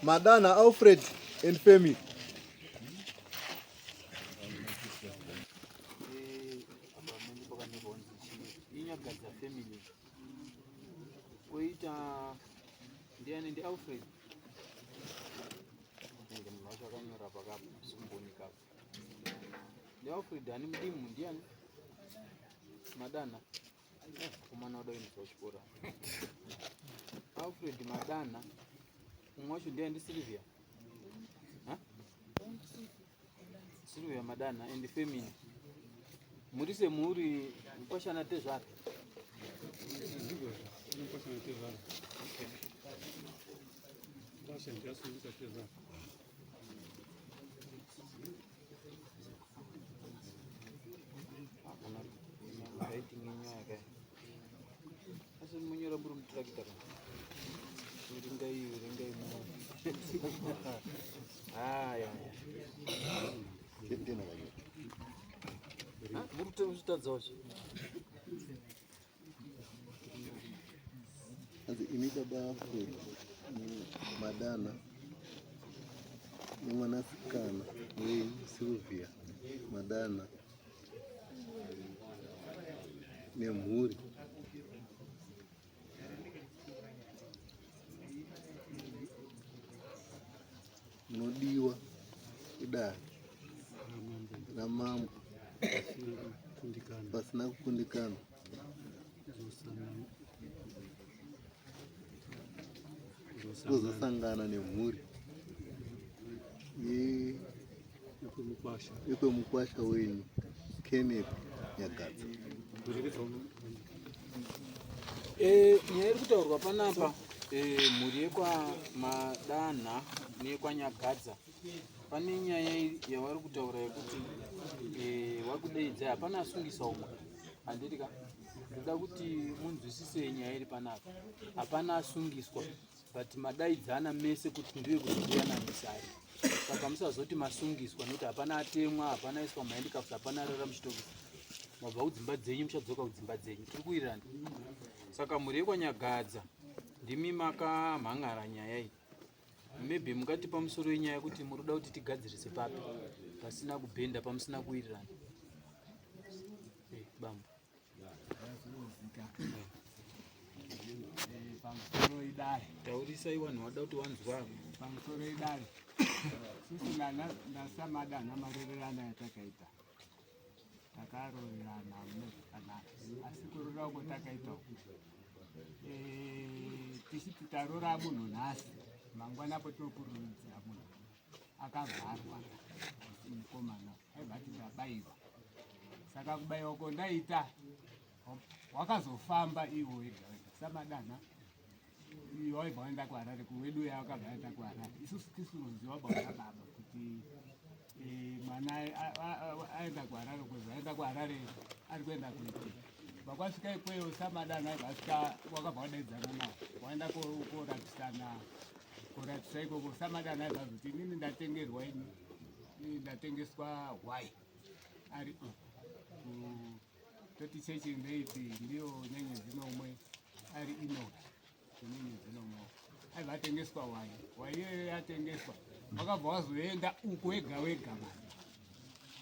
Madana Alfred and family. Inyagadza family. Koita ndiani ndi Alfred. Ndinge munhu wacho akanyora pakasumboni kapo. Ndi Alfred ani mudimu ndiani? Madana. Akomana wada kuendeswa kuchikoro. Alfred Madana. Umwe wacho ndiani ndi Sylvia? Ha? Sylvia Madana and family. Muri semhuri mukwashana tezvara. Writing yenyu yaka. Asi munyora muri mutrakita kana. Ringai ringai mu. Ah ya. Muri kutadzawo chi? Hanzi imi baba Alfred Madana nemwanasikana wenyu Sylvia Madana nemhuri munodiwa kudare ramambo pasina kukundikana. Kuzosangana nemhuri yekwemukwasha wenyu Kenneth Nyagadza. Eh, nyaya iri kutaurwa panapa eh, mhuri yekwaMadanha neyekwaNyagadza pane nyaya yavari kutaura yekuti eh, wakudeidza hapana asungisa umwe handiti ka ndoda kuti munzwisise nyaya iri panapa hapana asungiswa but madaidzana mese kuti ndiwe kuzokuyanangisai saka musazoti masungiswa nekuti hapana atemwa hapana aiswa mahandcuffs hapana arara muchitokisi mabva kudzimba dzenyu muchadzoka kudzimba dzenyu tiri kuwirirana saka mhuri yekwanyagadza ndimi makamhan'ara nyaya iyi maybe mungatipa musoro wenyaya kuti muri kuda kuti tigadzirise papi pasina kubhenda pamusina kuwirirana eh, bambo eh, pamusoro idare taurisai vanhu vada kuti wanzwa pamusoro idare sisi nasamadana marererana yatakaita takaroverana mune zvakanaka asi kurora uko takaita uku eh, tichiti tarora munhu nhasi mangwana po tinokurudzira munhu akavharwa mukomana aibva ati ndabaiwa saka kubaiwa ko ndaita wakazofamba iwo wega wega samadanha iwe waibva waenda kuharare kuwedu ya wakabva aenda kuharare isusu tisinoziva baba baba kuti eh, mwana aenda kuharare kuzi aenda kuharare ari kuenda kuitei vakwasvika ikweyo samadanha aibva asvika wakabva wadaidzana nawo waenda korapisana korapisa ikoko samadanha aibva azoti inini ndatengerwa ini ndatengeswa hwai ari uku toti chechi ndeipi ndiyo nyenyedzi nomwe ari inoki nyenyedzi nomwe aibva atengeswa wai wai iyoyo yatengeswa wakabva wazoenda uku wega wega mani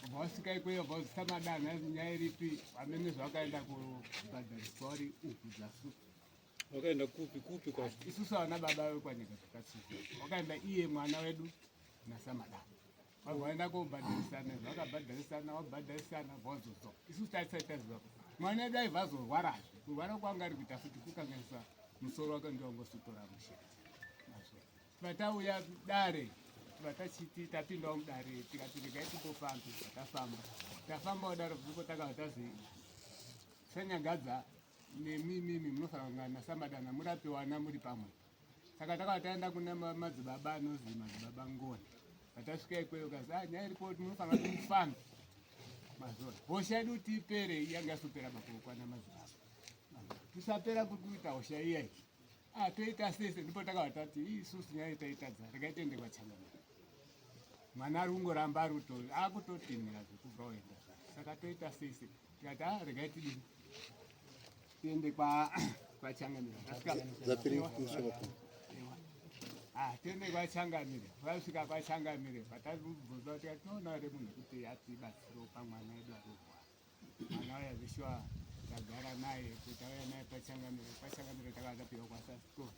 wabva wasvika ikweyo wabva wazvisa madanha nyaya iripi amene zvawakaenda kubhadhariswa uri uku dzasu wakaenda kupi kupi kwacho isusu vana baba vekwanyika takasusa wakaenda iye mwana wedu nasamadana Vanhu vaenda kobhadharisana vakabhadharisana vabhadharisana vozodzoka isusu taisati taziva mwana wedu aibva azorwarazve kurwara kwanga ari kuita futi kukanganisa musoro wake ndiwo wangosutora mushe vatauya dare vatachiti tapindawo mudare tikati regai timbofambe tafamba tafamba kudaro ndipo takabva tazi sanyagadza nemimimi munofanira kunga nasamadana murape wana muri pamwe saka takava taenda kuna madzibaba anozi madzibaba ngoni patasvika ikweyo kazi ah, nyaya iripo kuti munofanira kuti mufambe mazora hosha yedu kuti ipere yanga yasopera makokwana madzibaba tisapera kuri kuita hosha iya iyi ah, toita sese ndipo takava tati isusu nyaya taitadza regai tiende kwachangamira mwana ari kungoramba ari akutotinhira zvekubva oenda saka toita sese tikati ah, regai tidini tiende kwachangamira. Ah, tiende kwachangamire. Vasvika kwachangamire vatabvunza kuti tinoona here munhu kuti atibatsirewo pamwana wedu ari kurwara. Mwana uya zveshuwa tagara naye tauya naye pachangamire. Pachangamire takava tapiwa kwasasitori.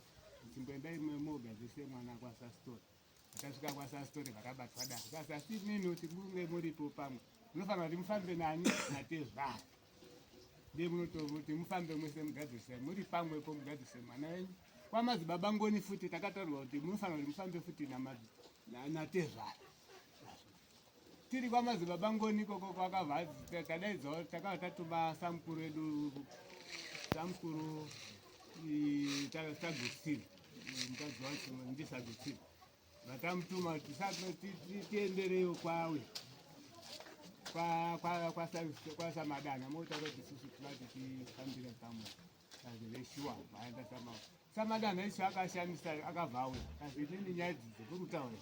Chimboendai mogadzise mwana kwasasitori. Tasvika kwasasitori vakabatwa dare. Sasa asi imimi kuti munge muripo pamwe munofanira kuti mufambe nani natezvara. Ndiye munototi mufambe mwese mugadzirise muri pamwepo mugadzirise mwana wenyu. Kwamadzibaba Ngoni futi takataurwa kuti munofanira kuti mufambe futi natezvara. Tiri kwamadzibaba Ngoni ikoko kwakabva tadaidzawo takabva tatuma samukuru edu samukuru Tagutsiri mukadzi wacho ndiSagutsiri vatamutuma kuti tiendereyo kwawe kwaSamadana motaura kuti isusu tivati tifambire pamwe kazi veshuwa vaenda Samadana icho akashamisa akabva auya kazi inini nyaya idzi dzekuri kutaura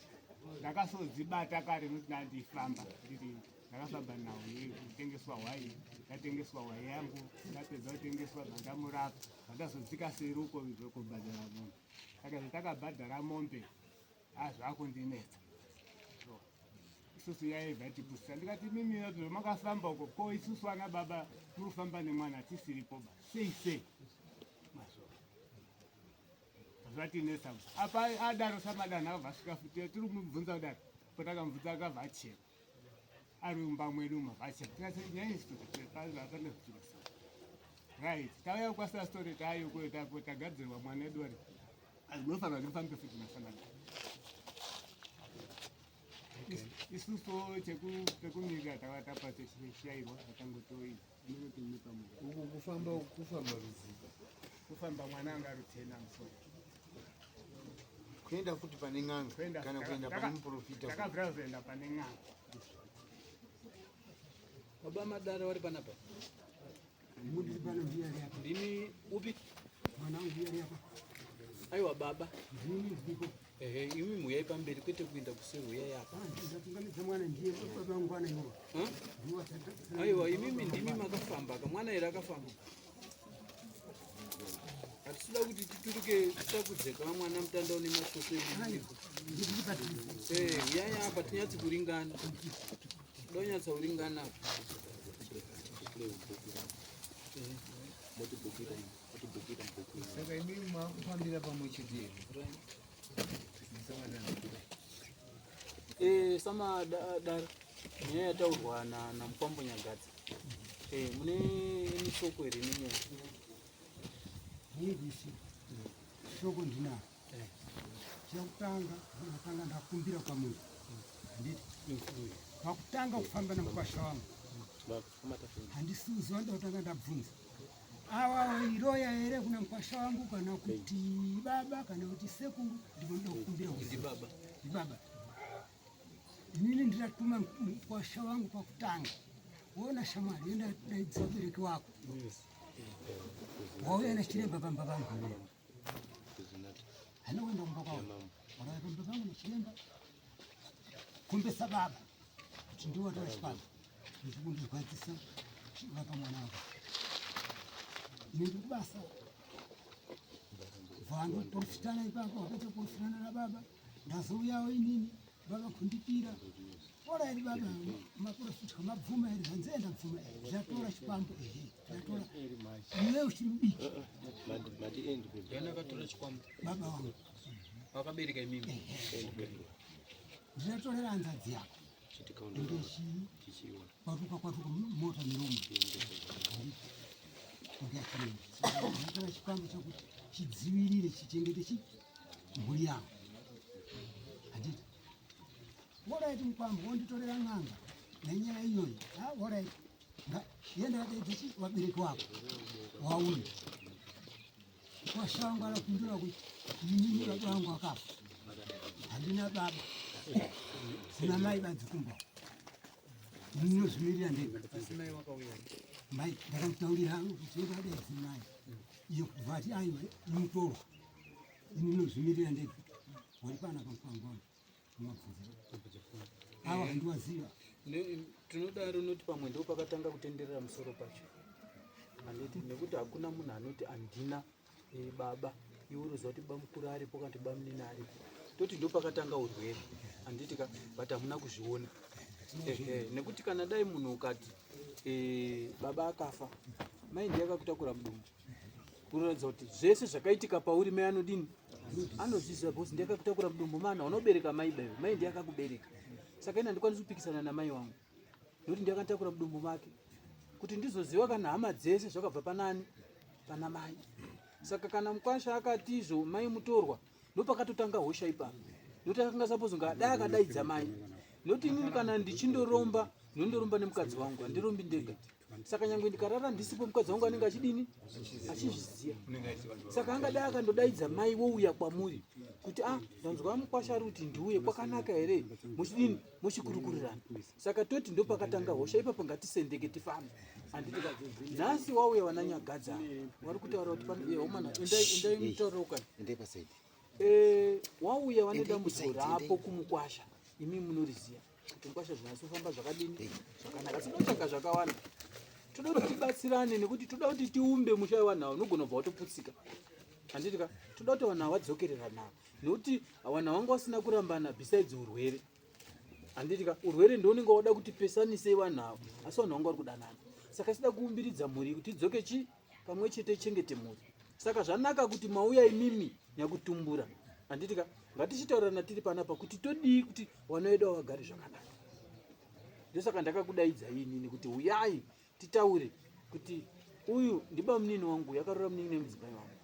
ndakasodzibata kare nokuti ndandifamba ndiri ndakafamba nhau yekutengeswa hwai ndatengeswa hwai yangu ndapedza kutengeswa zvandamurapa zvandazodzika seri uko kubhadhara mombe saka zvatakabhadhara mombe azvakundinetsa isusu yaibva tipusisa ndikati mimi makafamba uko ko isusu ana baba muri kufamba nemwana tisiripo ba sei sei mazvo zvatinetsa apa adaro Samadana akabva asvika futi tiri kumubvunza kudaro potakamubvunza akabva achema ari mumba mwedu umu achema tikati nyaya pane zvichirasa right tauya kwasastori tayo tagadzirwa mwana edu ari munofanira kuti mufambe futi naSamadana isusu chekumirira tava tapa techishairwa tatangotoi uku kufamba kufamba ruziva kufamba mwana anga rutena musoro kuenda futi pane n'anga kana kuenda pane muprofita takabvira kuzoenda pane n'anga. Baba Madara vari panapa. Ndimi upi? Aiwa baba. Ehe, imi muyai pamberi kwete kuenda kuseri uyai apa. Huh? Aiwa imimi ndimi makafamba kamwana here akafamba. Hatisida kuti tituruke titakudze mwana mutanda une mashoko ebudiriro. Eh, uyai apa tinyatsi kuringana. Donyatsa kuringana apa. Saka imimi makufambira pamwe chete here? Eh, Samadara nyaya yataurwa naMukwambo Nyagadza. Eh, mune mishoko here nenyaya? Mungwisi shoko ndinaro. Chekutanga ndinotanga ndakumbira kwamuri, handiti pakutanga kufamba namukwasha wangu handisiuziva, ndotanga ndabvunza awa iroya here kuna mukwasha wangu kana kuti baba kana kuti sekuru, ndipo ndoda kukumbira kuziva. Baba. Baba, inini ndiratuma mukwasha wangu pakutanga, wona shamwari enda daidza vabereki wako, wauya nachiremba pamba pangu, hana kuenda kumba kwavo, wakauya pamba pangu nachiremba kumbesa baba kuti ndiwo watora chikwambo ndichikundirwadzisa chirapa mwana wako, ini ndiri kubasa. Vandoprofitana ipapo, wapedza kuprofitana nababa, ndazouyawo inini, baba kundipira ora iri baba maprofitwa mabvuma here? Zvanzi enda bvuma here, ndatora chikwambo, ehe ndatora, iwe uchiri mudiki. Ndiani akatora chikwambo? Baba wangu. Vakabereka imimi. Ndiratorera hanzadzi yako ngechi kwatuka kwatuka mota miromo ndatora chikwambo chokuti chidzivirire chichengete chi mhuri yangu, handiti? Alright mukwambo wonditorera n'anga nenyaya iyoyi. Alright, yenda wadaidza chi vabereki wako wauya. Kwashangu anopindura kuti inini baba vangu akafa, handina baba, sina mai badzikumba, ndinozvimirira ndega. Asi mai wakauya. Mai ndakamutaurira kuti enda wadaidza mai iyo, vati aiwa imutorwa, ini ndinozvimirira ndega, wari panapa mukwangwana mabvunzira awa handiwaziva. Tinodaro noti pamwe ndo pakatanga kutenderera musoro pacho, handiti? Nekuti hakuna munhu anoti handina baba, iwe unoziva kuti bamukuru aripo kana kuti bamunini aripo. Toti ndopakatanga urwere handiti ka, but hamuna kuzviona. Ehe, nekuti kana dai munhu ukati baba akafa, mai ndiye akakutakura mudumbu, kuratidza kuti zvese zvakaitika pauri mai anodini, anozviziva, because ndiye akakutakura mudumbu. Mana unobereka mai baiwe, mai ndiye akakubereka. Saka ini handikwanisi kupikisana namai wangu nekuti ndiye akatakura mudumbu make, kuti ndizoziva kana hama dzese zvakabva panani, pana mai. Saka kana mukwasha akati izvo mai mutorwa, ndopakatotanga hosha ipapo, nokuti akanga suppose nga dai akadaidza mai. Nokuti inini kana ndichindoromba, ndinondoromba nemukadzi wangu, handirombi ndega. Saka nyangwe ndikarara ndisipo, mukadzi wangu anenge achidini, achizviziva. Saka angadai akandodaidza mai, wouya kwamuri kuti a ndanzwa mukwasha ari kuti ndiuye, kwakanaka here, muchidini, muchikurukurirana. Saka toti ndopakatanga hosha ipapo. Ngatisendeke tifambe, handiti? Nhasi wauya wananyagadza vari kutaura kuti omana, endai, endai mutaurira ukani. Endai pasaidi. Wauya vane dambudziko rapo kumukwasha. Imi munoriziva kuti mukwasha zvinasofamba zvakadini, zvakanaka. Tinotsvaga zvakawanda, toda kuti tibatsirane nekuti toda kuti tiumbe musha wevanhu ava unogona kubva watoputsika, handiti ka? Toda kuti vanhu ava vadzokerera navo, nekuti vanhu vanga vasina kurambana besides urwere, handiti ka? Urwere ndounenge wada kuti pesanisei vanhu ava, asi vanhu vanga vari kudanana. Saka isida kuumbiridza mhuri kuti idzoke chi pamwe chete, chengete mhuri. Saka zvanaka kuti mauya imimi nyakutumbura, handiti ka? Ngatichitaurirana tiri panapa kuti todii kuti vana vedu ava vagare zvakanaka. Ndosaka ndakakudaidza inini kuti uyai titaure, kuti uyu ndibamunini wangu, yakarora muningi nemudzimai wangu.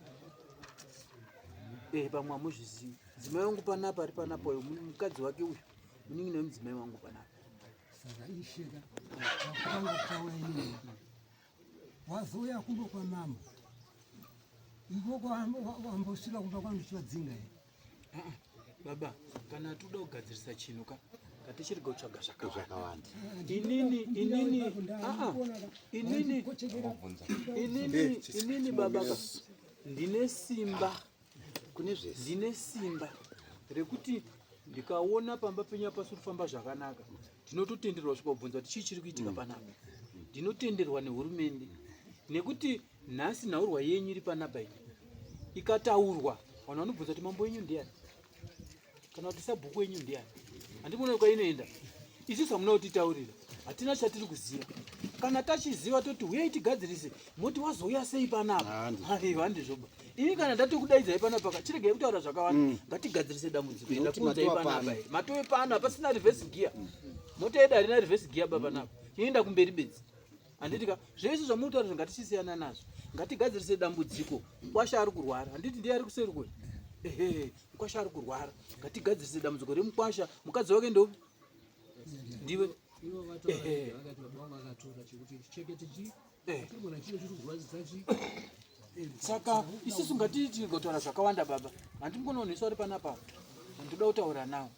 Pamwe hamuzvizivi, mudzimai wangu panapa ari panapa uyu mukadzi wake uyu muningi nemudzimai wangu panapa. Saka isheka wakutanga kutaura inini, wazouya kumba kwamambo ikoko, wambosvika kumba kwangu ndichivadzinga here? Ah, ah, baba, kana toda kugadzirisa chinhu ka, ngatichirega kutsvaga zvakawanda. Zvakawanda. Inini ah, ah, inini baba ka, ndine simba. Kune zvese. Ndine simba rekuti ndikaona pamba penyu pasi kufamba zvakanaka, ndinototenderwa kusvika kubvunza kuti chii chiri kuitika panapa. Ndinotenderwa nehurumende, nekuti nhasi nhaurwa yenyu iri panapa iyi ikataurwa, vanhu vanobvunza kuti mambo wenyu ndiani, kana kuti sabhuku wenyu ndiani. Handikuona kwainoenda. Isusu hamuna kutitaurira, hatina chatiri kuziva. Kana tachiziva toti huyai tigadzirise, moti wazouya sei panapa? Aiwa, handizvoba. Ini kana ndatokudaidzai panapa ka, chiregai kutaura zvakawanda, ngatigadzirise dambudziko. Nekuti Ndakuudzai matova panapa pano. here, matove pano, hapasina reverse gear. Mota yedu harina reverse gear ba panapa, inoenda kumberi bedzi, handiti ka? Zvese zvamutaura ngatichisiyana nazvo, ngatigadzirise dambudziko. Mukwasha ari kurwara, handiti? Ndiye ari kuseri kwe. Ehe, mukwasha ari kurwara, ngatigadzirise dambudziko remukwasha. Mukadzi wake ndo ndiwe. Ivo vatora. Vakati baba vangu akatora chekuti chekete chi tirikuona chiro chiri kurwadzisa chi. Saka isusu ngatichigotaura zvakawanda baba, handimukona kunhu isu ari panapa, ndoda kutaura nawo.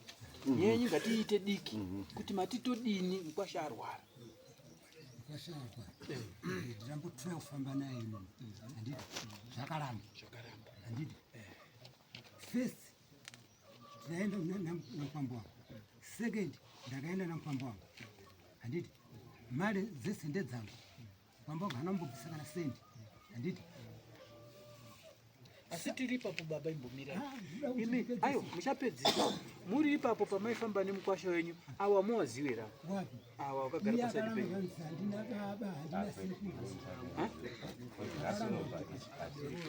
Nyaya yenyu ngatiite diki, kuti mati todini, mukwasha arwara. Kwasharwa ndinambotura kufamba naye inini, handiti? Zvakaramba. Zvakaramba. Handiti? First ndaenda namukwambo wangu, second ndakaenda namukwambo wangu, handiti? Mari dzese ndedzangu, mukwambo wangu haana kumbobvisa kana sendi, handiti? Asi tiri ipapo baba, imbomirai. Ah, ndinoda kuti Imi ndipedzise. ayo muchapedzisa muri ipapo. Pamaifamba nemukwasha wenyu awa muwaziwera? Wapi? Awa wakagara Iye paside akaramba penyu. zvanzi handina baba, handina sekuru.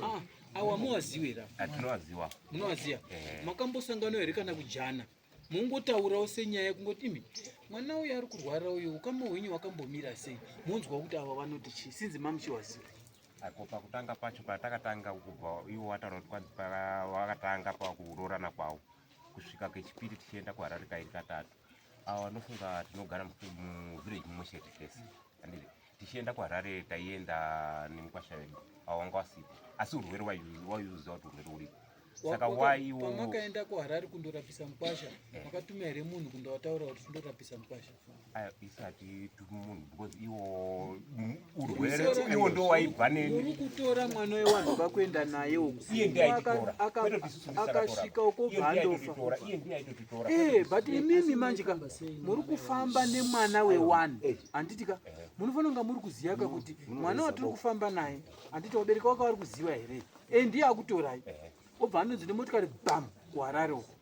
Ah, awa muwaziwera? Atinowaziwa. Munowaziya? Makambosangana here kana kujana, mungotaurawo senyaya yekungoti imi mwana uyu ari kurwara uyu, ukama hwenyu hwakambomira sei, munzwa kuti ava vanoti chii, sinzi mamuchiwaziva? Ako pakutanga pacho, patakatanga kubva ivo wataura kuti kwanzi wakatanga pakuroorana kwavo kusvika kechipiri tichienda kuHarare kairi katatu, ava vanofunga tinogara muvillage mumwe chete tese, handiti? Tichienda kuHarare taienda nemukwasha wedu, ava wanga wasipo, asi urwere waiuziva kuti urwere uripo. Saka waiwo Pamakaenda kuHarare kundorapisa mukwasha, makatuma here munhu kundovataura kuti tindorapisa mukwasha? Aya, isu hatitumi munhu because iwo urwere iwo ndo waibva Muri kutora mwana wewanhu kakuenda naye uku. Iye ndiye aititora. Kwete kuti isusu ndisu takatora. Akasvika uko Iye bva ndiye andofa. aitotitora, iye ndiye aitotitora. But imimi manje ka, muri kufamba nemwana wewanhu, handiti ka? Munofanira kunga muri kuziva ka kuti mwana watiri kufamba naye, handiti wabereki wake vari kuziva here? Ndiye akutorai, obva anonzi nemotikari bam kuHarare uko.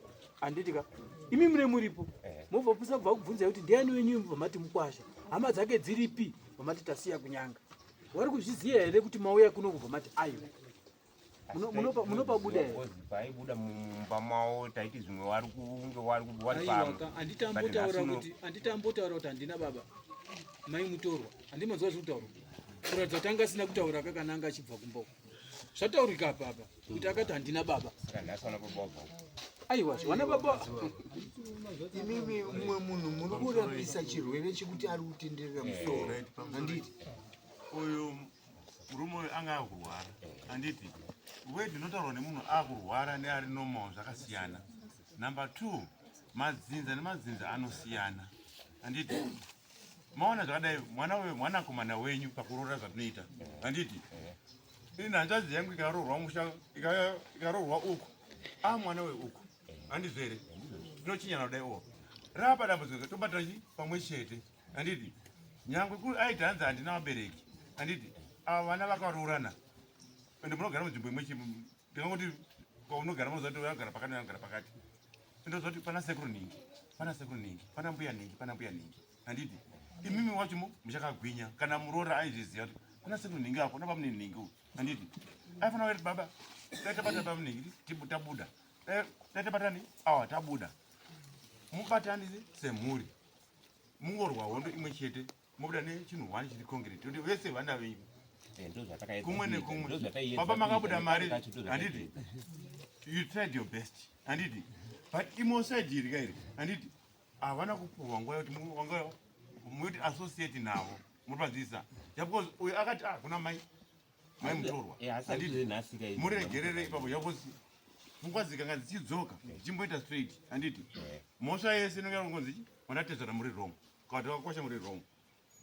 Handiti ka imi mune muripo mobva musabva kubvunzai kuti ndiani wenyu mubva mati mukwasha hama dzake dziripi vamati tasiya kunyanga wari kuzviziva here kuti mauya kuno kubva mati aiwa munopabuda here paibuda mumba mavo taiti zvimwe wari kunge wari wari pamwe anditambotaura kuti anditambotaura kuti handina baba mai mutorwa handimanzwa zviri kutaurwa kuratidza kuti anga asina kutaura kakana anga achibva kumba uko zvataurika apa apa kuti akati handina baba saka nhasi vana baba wabva aiwa vana baba imimi mumwe munhu muri kurapisa chirwere chekuti ari kutenderera musoro handiti uyu murume uyu anga akurwara handiti wedhi inotaurwa nemunhu akurwara neari normal zvakasiyana number two madzinza nemadzinza anosiyana handiti maona zvakadai mwana uyu mwanakomana wenyu pakuroora zvatinoita handiti ini hanzvadzi yangu ikaroorwa musha ikaroorwa uku a mwana uyu uku handizvo here tinochinyana kudai o rapa dambudziko tobatana chi pamwe chete handiti nyangwe aiti hanzi handina vabereki handiti ava vana vakaroorana ende munogara munzvimbo imwe chete ndingangoti kwaunogara munoziva kuti unogara pakati unogara pakati ndoziva kuti pana sekuru nhingi pana sekuru nhingi pana mbuya nhingi pana mbuya nhingi handiti imimi wacho muchakagwinya kana muroora aizviziva kuti kuna sekuru nhingi ako naba mune nhingi uyu handiti aifanira kuti baba dai tabata baba nhingi tabuda dai tabatani awa tabuda mubatani semhuri mungorwa hondo imwe chete mobuda nechinhu one chiri concrete kuti vese vana venyu eh, kumwe nekumwe baba makabuda mari handiti you tried your best handiti but imo side iri kairi handiti havana kupuhwa nguva yekuti wanga muti associate navo muripanzisa because uyu akati ah kuna mai mai mutorwa eh, handiti muregerere ipapo because pfungwa dzikanga dzichidzoka dzichimboita straight handiti eh. mhosva yese inonge yakungonzi manatezvara muri wrong kana kuti vakakosha muri wrong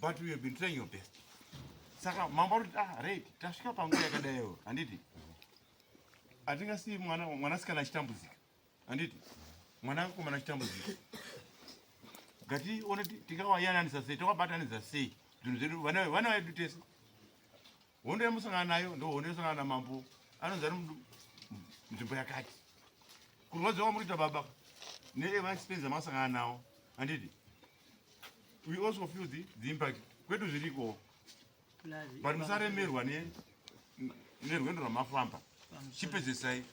but you have been trying your best saka mambo arikuti ah right tasvika panguva yakadaiyo handiti hatingasiyi mwana mwanasikana achitambudzika handiti mwanakomana achitambudzika ngatione tingawayananisa sei tokabatanidza sei zvinhu zvedu vana vedu tese hondo yamusangana nayo ndo hondo yosangana namambo anonzi ari munzvimbo yakati kurwadziwa kwamurikuita baba neemaexpense amasangana nawo handiti we also feel the, the impact kwedu zviriko but musaremerwa nerwendo rwamafamba chipedzesai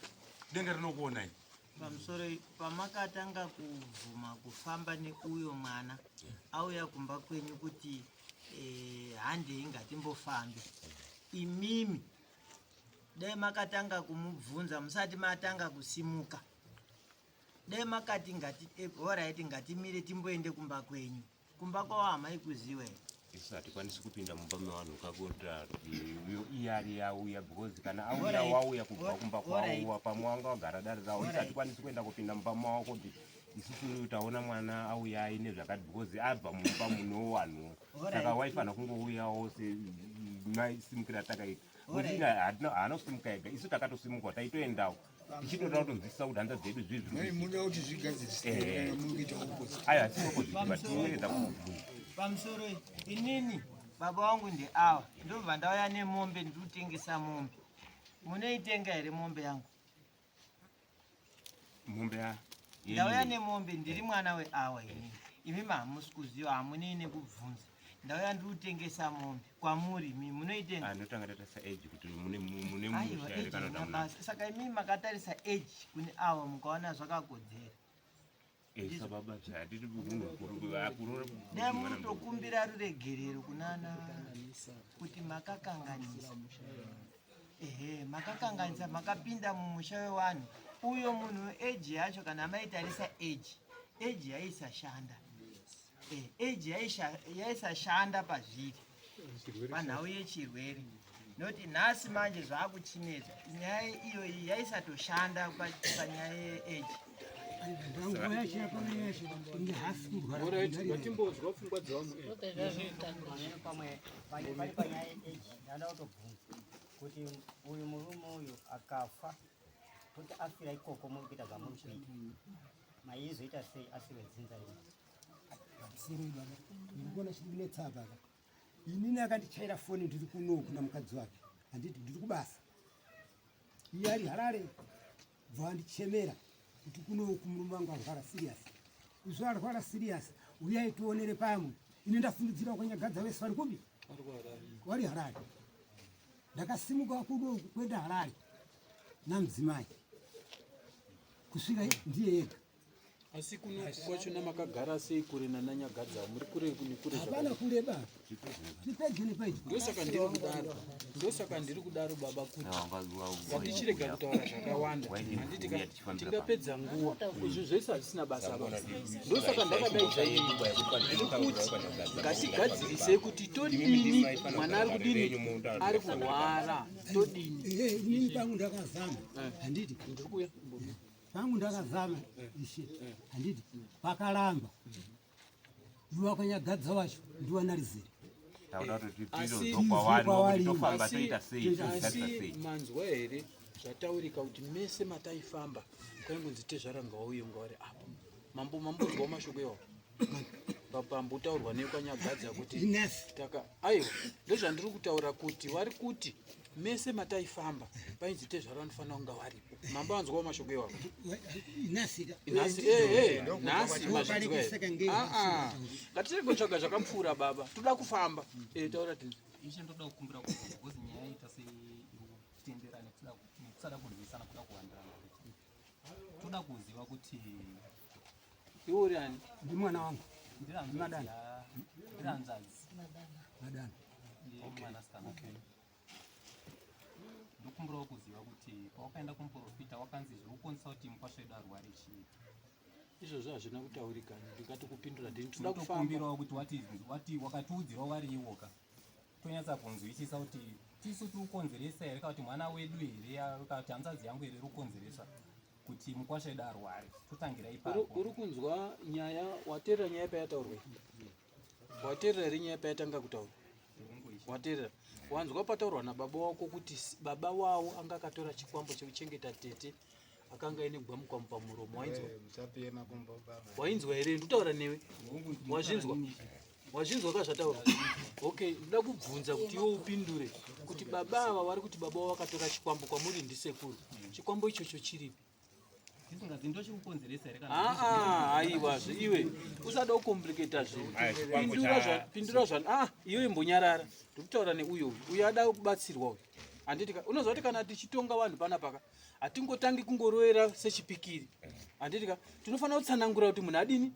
denga rinokuonai pamusoro pamakatanga kubvuma kufamba neuyo mwana auya kumba kwenyu kuti eh, handei ngatimbofambe imimi dai makatanga kumubvunza musati matanga kusimuka dai makati ngati eh, horaiti ngatimire timboende kumba kwenyu kumba kwavo hamai kuziwa here isu hatikwanisi kupinda mumba mevanhu kakuta iye ari auya because kana auya wauya kubva kumba kwavo pamwe wanga wagara dare ravo isu hatikwanisi kuenda kupinda mumba mavo kuti isusu taona mwana auya aine zvakati because abva mumba muno vanhu saka waifanira kungouyawo sesimukira takaita haana kusimuka ega isu takatosimuka taitoendawo tichitoda kutonzwisisa kuti hanza dzedu zvii zviri muda kuti zvigadzirisike eh. muri kuita opposite ayo hatisi opposite but tinoedza kubvunza pamusoro inini baba vangu ndeava ndobva ndauya nemombe ndiri kutengesa mombe munoitenga here mombe yangu mombe ya ndauya nemombe ndiri mwana weawa inini imi mahamusi kuziva hamunei nekubvunza ndauya ndiri kutengesa mombe kwamuri imi munoitenga anotanga ah, tatarisa age kuti mune mune musha here kana kuti hamuna saka imi makatarisa age kune awa mukaona zvakakodzera eh, sababa zvatiri munhu dai munotokumbira ruregerero kunana kuti makakanganisa ehe makakanganisa makapinda mumusha wevanhu uyo munhu age yacho kana maitarisa age age yaisashanda eh, age yaisashanda pazviri panhau yechirwere noti nhasi manje zvakuchinetsa nyaya iyoyi yaisatoshanda panyaya yeage ngatimbozwa pfungwa dzevamwe panyaya yeage ndanda kutobvunza kuti uyu murume uyu akafa kuti afira ikoko muri kuita zvamuri kuita maizoita sei asi wedzinza iri Pamusoro baba, ndiri kuona chiri kunetsa apa ka. Inini akandichaira foni ndiri kuno kuna mukadzi wake. Handiti ndiri kubasa. Iye ari Harare bva andichemera. kuti kunoku murume wangu arwara serious izvo arwara serious uyai tionere pamwe ini ndafungidzira kwanyagadza vese vari kupi wari harare ndakasimuka kuno kuenda harare namudzimai kusvika ndiye yega Asi kuno kwachona makagara sei kure nanaNyagadza? Muri kure nekure Hapana kure ba. Tipedyo nepedyo. Ndosaka ndiri kudaro. Ndosaka ndiri kudaro baba kuti ngatichirega kutaura zvakawanda. Handiti ka tingapedza nguva. Izvi zvese hazvisina basa baba. Ndosaka ndakadaidza ini. Ndiri kuti ngatigadzirisei kuti todini mwana ari kudini ari kurwara todini. Eh, ini pangu ndakazama. Handiti. Ndiri kuuya. Pangu ndakazama ishe handiti pakaramba iwe wakanyagadza wacho ndiwanalizira Asi manzwa here zvataurika kuti mese mataifamba kwaingonzi tezvara ngauye ngauri apo mambo mambonzwawo mashoko iwawo pambotaurwa nekwanyagadza kuti taka aiwa ndozvandiri kutaura kuti vari kuti mese mataifamba painzi tezvara vanofanira kunga varipo mambo anzwawo mashoko iwawo nhasi eh, eh, nhasi mazvinzwa here ah, ah. ngatirege kutsvaga zvakapfuura baba toda kufamba eh, taura tinzi ishe ndoda kukumbira kubvunza because nyaya yaita seiri kutenderera nekusada kurwisana kuda kuwandirana toda kuziva kuti iwe uri ani ndi mwana wangu madana ndiranzvadzi madana yemwanasikana ndokumbirawo kuziva kuti pawakaenda kumuprofita wakanzi zviri kukonzesa kuti mukwasha wedu arware chii izvozvo hazvina kutaurika ndingati kupindura ndini toda kufamba ndokumbirawo kuti wati wati wakatiudzirawo vari iwoka tonyatsa kunzwisisa kuti tisu tiri kukonzeresa here kana kuti mwana wedu here kana kuti hanzvadzi yangu here iri kukonzeresa kuti mukwasha wedu arware totangira ipapo uri kunzwa nyaya wateerera nyaya payataurwa wateerera here nyaya payatanga kutaurwa wateerera wanzwa pataurwa nababa wako kuti baba wavo anga akatora chikwambo chekuchengeta tete akanga aine gwamukwamu pamuromo wainzwa eh, wainzwa here ndikutaura newe wazvinzwa wazvinzwa ka zvataura okay ndoda kubvunza kuti iwe upindure kuti baba ava vari kuti baba wavo vakatora chikwambo kwamuri ndisekuru chikwambo ichocho chiripi ndisingazi ndochikukonzeresa here kana aa aiwazve iwe usada kukompliketa zvinhu pindura zva pindura zva ah iwe imbonyarara ndikutaura neuyo uyu uyo ada kubatsirwa uyu handiti ka unoziva kuti kana tichitonga vanhu panapa ka hatingotangi kungoroera sechipikiri handiti ka tinofanira kutsanangura kuti munhu adini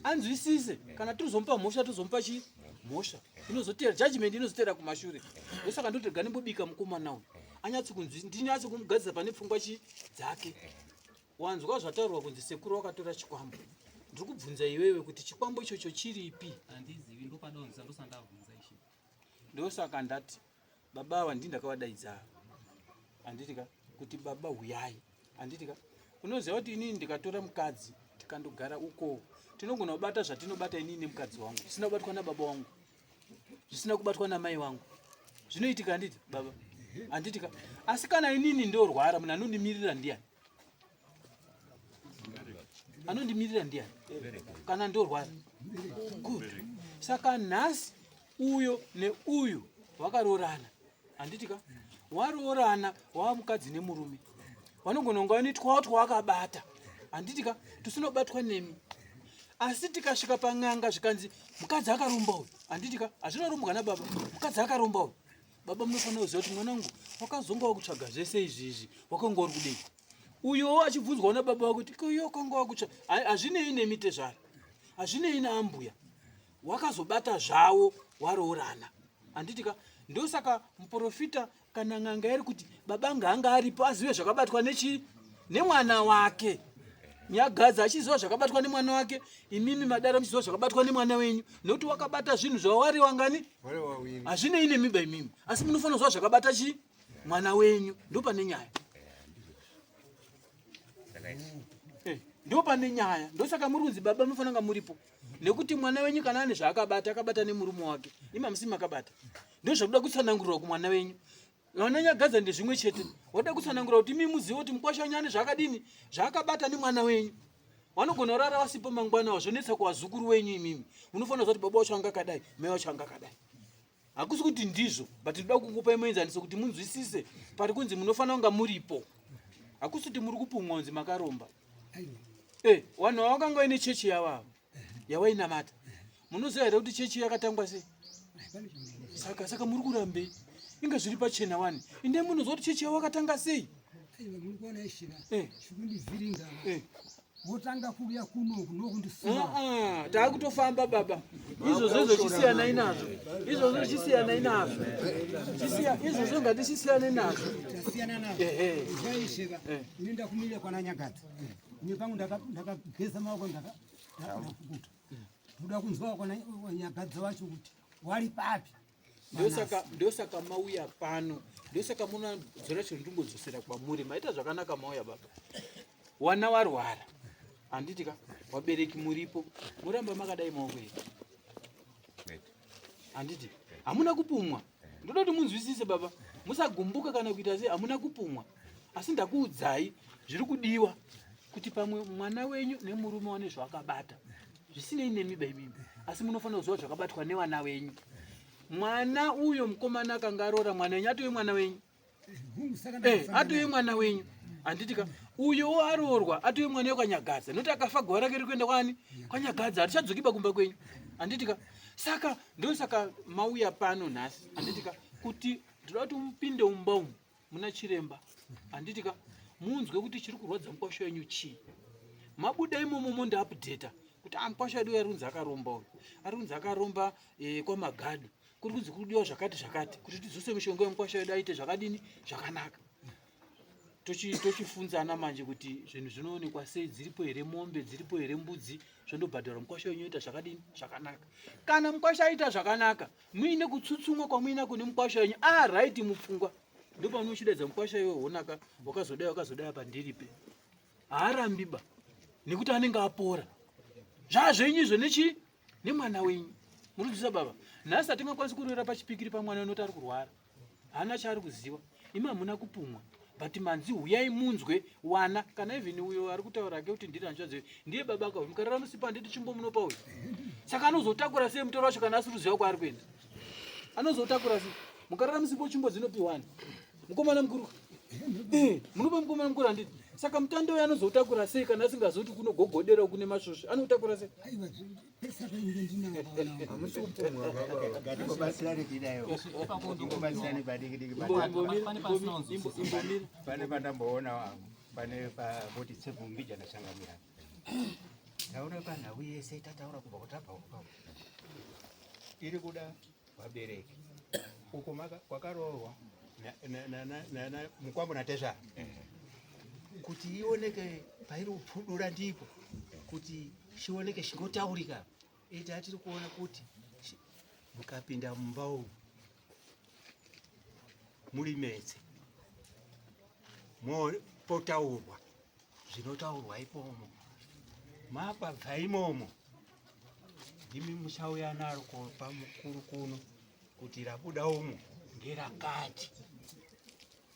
anzwisise kana tirizomupa mhosva tozomupa chii mhosva inozoteera judgment inozoteera kumashure ndosaka ndoti rega ndimbobika mukomana uyu anyatso kunzwi ndinyatso kumugadzisa pane pfungwa chi dzake wanzwa zvataurwa kunzi sekuru wakatora chikwambo ndiri kubvunza iwewe kuti chikwambo ichocho chiripi handizivi ndopadonzisa ndosandabvunza ishe ndosaka ndati baba ava ndini ndakavadaidza handiti ka kuti baba huyai handiti ka unoziva kuti inini ndikatora mukadzi tikandogara uko tinogona kubata zvatinobata inini nemukadzi wangu zvisina kubatwa nababa wangu zvisina kubatwa namai wangu zvinoitika handiti baba handiti ka asi kana inini ndorwara munhu anondimirira ndiyani anondimirira ndiyani kana ndorwara good saka nhasi uyo neuyu vakaroorana handiti ka waroorana wava mukadzi nemurume vanogona kunga vane twawo twawakabata handiti ka tusinobatwa nemi asi tikasvika pan'anga zvikanzi mukadzi akaromba uyu handiti ka hazvinorumbwa nababa mukadzi akaromba uyu baba munofanira kuziva kuti mwana wangu wakazonga wakutsvaga zvese izvi izvi wakanga uri kudei uyowo achibvunzwawo nababa wake kuti ko iwe wakanga wakutsva hazvinei nemi tezvara hazvinei naambuya wakazobata zvawo waroorana handiti ka ndosaka muprofita kana n'anga iri kuti baba ngaanga aripo azive zvakabatwa nechi nemwana wake nyagadza achiziva zvakabatwa nemwana wake imimi madara muchiziva zvakabatwa nemwana wenyu nekuti wakabata zvinhu zvawari wangani hazvinei nemiba imimi asi munofanira kuziva zvakabata chi mwana wenyu ndopane nyaya eh, ndopane nyaya ndosaka muri kunzi baba munofanira kunga muripo nekuti mwana wenyu kana ane zvaakabata akabata nemurume wake imi hamusi makabata ndozvakuda kutsanangurirwa kumwana wenyu vana nyagadza ndezvimwe chete wada kutsanangura kuti imi muzive kuti mukwasha wenyu ane zvaakadini zvaakabata nemwana wenyu vanogona kurara vasipo mangwana wazvonetsa kuvazukuru wenyu imimi munofanira kuziva kuti baba wacho anga akadai mai wacho anga akadai hakusi kuti ndizvo but ndoda kukupai muenzaniso kuti munzwisise pari kunzi munofanira kunga muripo hakusi kuti muri kupumwa kunzi makaromba. Eh, vanhu vavakanga vaine chechi yavo ava yawainamata munoziva here kuti chechi yakatangwa sei saka saka muri kurambei inga zviri pachena wani inde munoziva kuti chechi yavo wakatanga sei eh. eh. wotanga kuuya kuno nokundisuma ah, ah, taakutofamba baba izvozvo izvo chisiyanai nazvo izvozvo chisiyanai nazvo izvozvo ngatichisiyane nazvo tasiyana nazvo zvaisheka ini ndakumira kwananyagadza ini pangu ndakageza maoko ndakapukuta ndoda kunzwa kwanyagadza wacho kuti wari papi ndosaka mauya pano ndosaka munadzora chiro ndingodzosera kwamuri maita zvakanaka mauya baba wana warwara handiti ka wabereki muripo muramba makadai maoko here handiti hamuna kupumwa ndoda kuti munzwisise baba musagumbuka kana kuita sei hamuna kupumwa asi ndakuudzai zviri kudiwa kuti pamwe mwana wenyu nemurume wane zvawakabata zvisinei nemi baimimi asi munofanira kuziva zvakabatwa nevana wenyu mwana uyo mukomana akanga aroora mwana wenyu atove mwana wenyu Eh, atove mwana wenyu handiti ka uyowo aroorwa atove mwana wekwanyagadza nokuti akafa guva rake riri kuenda kwani kwanyagadza hatichadzokiba kumba kwenyu handiti ka saka ndosaka mauya pano nhasi handiti ka kuti ndinoda kuti mupinde mumba umu muna chiremba handiti ka munzwe kuti chiri kurwadza mukwasha wenyu chii mabuda imomo mondiupdata kuti ah, mukwasha wedu ari kunzi akaromba uyu ari kunzi akaromba eh, kwamagadu kuri kunzi kuri kudiwa zvakati zvakati kuti tidzose mishonga yemukwasha wedu aite zvakadini zvakanaka tochifunzana manje kuti zvinhu zvinoonekwa sei dziripo here mombe dziripo here mbudzi zvondobhadharwa mukwasha wenyu oita zvakadini zvakanaka kana mukwasha aita zvakanaka muine kutsutsumwa kwamuinako nemukwasha wenyu araiti ah, mupfungwa ndopaunochidaidza mukwasha iwe honaka wakazodai wakazodai apa ndiripe haarambiba nekuti anenge apora zvazvenyu izvo nechii nemwana wenyu muri kuziva baba nhasi hatingakwanisi kurera pachipikiri pamwana wenyu kuti ari kurwara haana chaari kuziva imi hamuna kupumwa but manzi huyai munzwe wana kana even uyo ari kutaura ake kuti ndiri hanzvadzi ndiye baba ka mukarara musipa handiti chimbo munopa uyu saka anozotakura sei mutoro wacho kana asiri kuziva kwaari kuenda anozotakura sei mukarara musipo chimbo dzinopiwani mukomana mukuru eh, munopa mukomana mukuru handiti saka mutando uyo anozotakura sei kana asingazoti kunogogodera kune masvosve anotakura sei pane pandamboona pane pavoti tsevumbija nachangamira taura panhau yese tataura kubva kutabva iri kuda vabereki uko kwakaroorwa mukwambo natezvara kuti ioneke pairi kupfudura ndipo kuti chioneke chingotaurika ita tiri kuona kuti mukapinda mumba umu muri metse potaurwa zvinotaurwa imomo mapabva imomo ndimi muchauya naro kopa mukuru kuno kuti rabuda umo ngerakati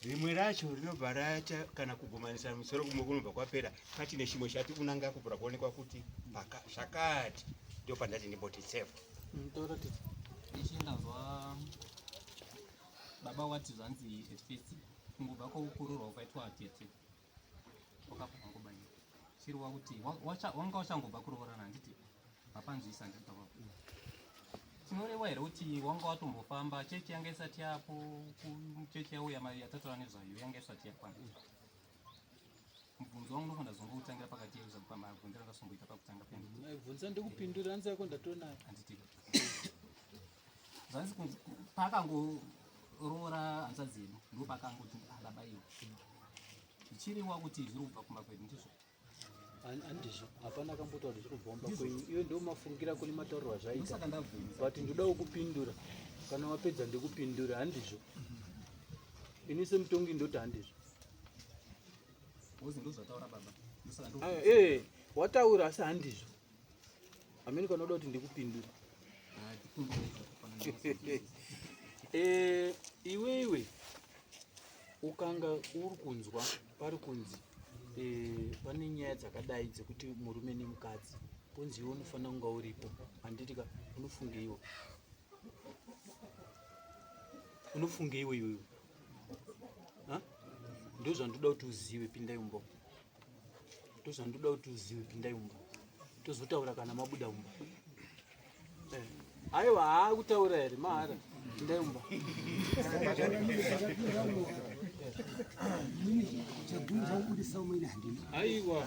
rimwe racho rinobva raita kana kugumanisa musoro kumwe kunobva kwapera patine chimwe chati kunanga kupura kuonekwa kuti zvakati ndio pandati ndimboti tsefu mm, ichindanzwa baba wati zvanzi at first kungobva kwaukururwa ukaitwa tete wakabva wangobayiwa chiri wakuti wanga uchangobva kuroorana handiti mapanzwisa handiti baba tinoreva here kuti wanga watombofamba chechi yanga isati yapo chechi yauya yatataura nezvayo yanga isati yakwana mubvunzo wangu ndofanira zongoutangira pakati pamabvunziro andasomboita pakutanga bvunza ndikupindura anzi yako ndatonayo handiti zvanzi paakangoroora hanzvadzi yedu ndo paakangoti ndabaiwa zvichiriwa kuti zviri kubva kumba kwedu ndizvo handizvo hapana akambotaura kuti zviri kubva kumba kwenyu iyo ndiwo mafungira kune matauriro azvaita but ndoda kukupindura kana wapedza ndikupindura handizvo ini semutongi ndoti handizvo eh, wataura asi handizvo Amene kana uda kuti ndikupindure. Eh, iwewe ukanga uri kunzwa pari kunzi eh, pane nyaya dzakadai dzekuti murume nemukadzi ponzi iwe unofanira kunga uripo handiti ka unofungeiwo unofungeiwo iwewe ndozvandoda kuti uzive pindai mumba. Ndozvandoda kuti uzive, pindai mumba. Tozotaura kana mabuda mumba. Eh. Aiwa, haakutaura here mahara? Pindai mumba. Aiwa,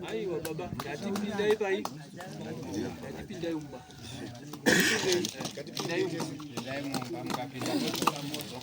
aiwa baba, ndati pindai pai. Ndati pindai mumba. Pindai mumba. Pindai mumba mukapinda mozo.